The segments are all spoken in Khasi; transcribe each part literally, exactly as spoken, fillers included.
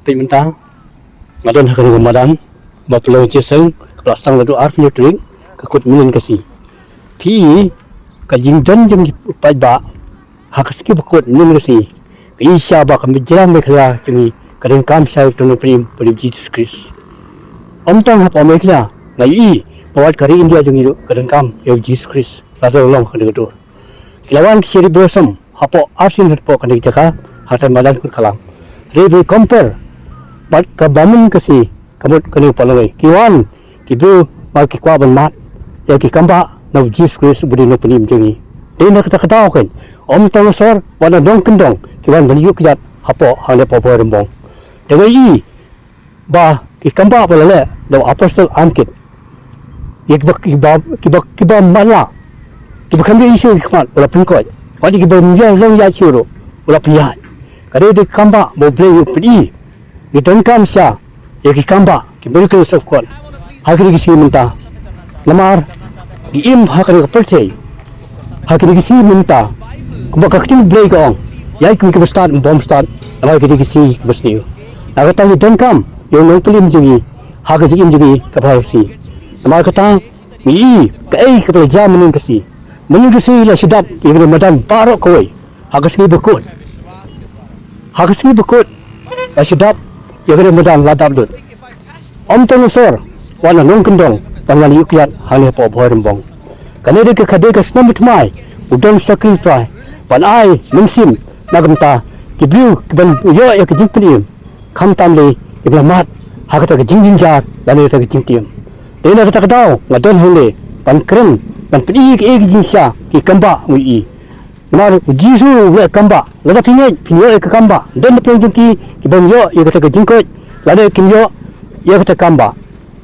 Peit mynta nga don ha kane ka madan ba pynlong jingïaseng kaba la sdang naduh arphew tarik ka kut mynnin ka sngi. Phi i ka jingdon jong ki paidbah ha ka sngi ba kut mynnin ka sngi ka i sha ba ka jylla Meghalaya jong ngi ka donkam sha ïa uta u nongpynim ba u dei u Jisu Khrist. Ym tang hapoh Meghalaya, nga ïohi ba wat ka ri India jong ngi ruh ka donkam ïa u Jisu Khrist. Lada long kane ka dur, ki la wan ki cherry blossom hapoh arsien hapoh kane ka jaka ha kata ka madan Kurkhalang. Hynrei ba compare bad ka ba mynnin ka sngi, ka mut kane ka patlawei ki wan ki briew ba ki kwah ban mad ïa ki kambah na u Jisu Khrist uba dei u nongpynim jong ngi. Dei na kata ka daw kein, ym tang na sor wat na nongkyndong ki wan ban ïuh kjat hapoh hangne hapoh Bhoirymbong. Te nga ïohi ba ki kambah ba la leh da u Apostol Ankit, ïa kiba, kiba, kiba, kiba matlah, kiba khlem ïohi shuh ki khmat u la pynkoit, wat ïa kiba ym ïoh long ïaid shuh ruh u la pynïaid. Ka dei da ki kambah ba U Blei u pyni. Ngi donkam sha ïa ki kambah, ki miracles of God ha kine ki sngi mynta. Namar ngi im ha kane ka pyrthei ha kine ki sngi mynta kumba ka ktien Blei ka ong, ïaid kum kiba stad, ym bym stad namar kine ki sngi kiba sniew. Na kata ngi donkam ïa u nongpynim jong ngi ha ka jingim jong ngi kaba ha ka sngi. Namar kata ngi i kaei kaba la jia mynnin ka sngi. Mynnin ka sngi la shu dap ïa kane ka madan baroh kawei ha ka sngi ba kut. Ha ka sngi ba kut la shu dap ïa kane ka madan, la dap lut. Ym tang na sor wat na nongkyndong ban wan ïuh kjat hangne hapoh Bhoirymbong. Kane dei ka, ka dei ka snem thymmai u don sacrifice ban ai mynsiem na ka bynta ki briew kiban ïoh ïa ka jingpynim, khamtam lei kiba la mad ha kata ka jingjynjar lane kata ka jingtim. Te na kata ka daw nga don hangne ban kren, ban pyni ïa ka, ïa ka jingshisha ki kambah ngi i. Namar u Jisu u leh kambah, lada phi ngeit phin ïoh ïa ka kambah. Don na pdeng jong ki kiba ym ïoh ïa kata ka jingkoit lane kim ïoh ïa kata ka kambah.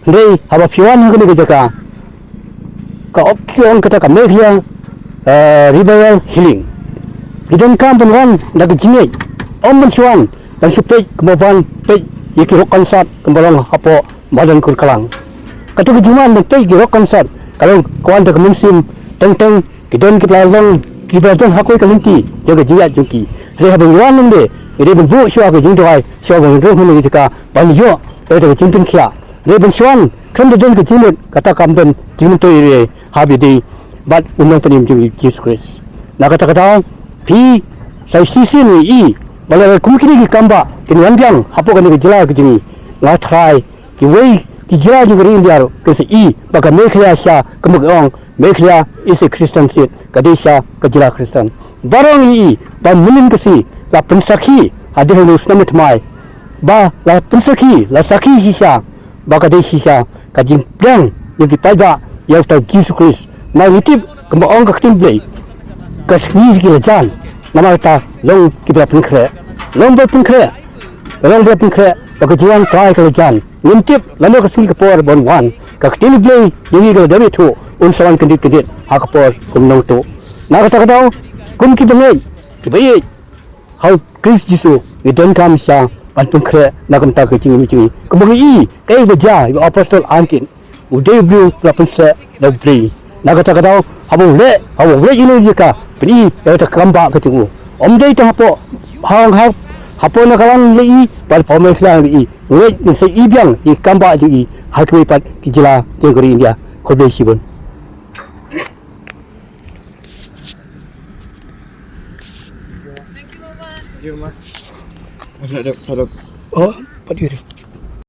Hynrei haba phi wan ha kane ka jaka, ka, ki ong kata ka Meghalaya, eh, Revival Healing, ki donkam ban wan da ka jingngeit, ym ban shu wan ban shu peit kumba wan peit ïa ki rock concert kumba long hapoh madan Kurkhalang. Kato ka jingwan ban peit ki rock concert ka long ka wan da ka mynsiem teng teng. Ki don kiba la long, kiba la don ha kawei ka lynti jong ka jingïaid jong ki. Hynrei haba ngi wan hangne ngi dei ban buh shuwa ka jingduwai, shuwa ba ngin rung ha kane ka jaka ban ïoh ïa kata ka jingpynkhiah. Hynrei ban shu wan khlem da don ka jingmut, kata kam don jingmyntoi ei ei haba ïadei bad u nongpynim jong ngi u Jisu Khrist. Na kata ka daw phi sa shisien ngi i ba lada kum kine ki kambah kin wan biang hapoh kane ka jylla ka jong ngi, nga tharai kiwei ki jylla jong ka ri India ruh kin sa i ba ka Meghalaya shisha, kumba ki ong, Meghalaya is a Christian state, ka dei shisha ka jylla Khristan. Baroh ngi i ba mynnin ka sngi la pynsakhi hadien u snem thymmai, ba la pynsakhi, la sakhi shisha ba ka dei shisha ka jingpdiang jong ki paidbah ïa uta u Jisu Khrist. Namar ngi tip kumba ong ka ktien Blei, ka sngi jong ki la jan, namar kata long kiba la pynkhreh, long ba la pynkhreh, long ba la pynkhreh ba ka jingwan Trai ka la jan. Ngim tip lano ka sngi ka por ban wan, ka ktien Blei jong ngi ka la dep ïathuh, un sa wan kyndit kyndit ha ka por kaba mynta. Na kata ka daw kum kiba ngeit, kiba ïeit ha u Khrist Jisu, ngi donkam shisha ban pynkhreh na ka bynta ka jingim jong ngi. Kumba ngi i kaei ba jia ïa u Apostol Ankit, u dei u briew ba la pynseh da U Blei. Na kata ka daw haba u leit, haba u leit ïa kane ka jaka, pyni ïa kata ka kambah ka jong u. Ym dei tang hapoh, ha, ha, hapoh Nagaland la i, bad hapoh Meghalaya la i. Ngeit ngin sa i biang ïa ka kambah jong i ha kiwei pat ki jylla jong ka ri India. Khublei shibun. Oh, pat ïa u.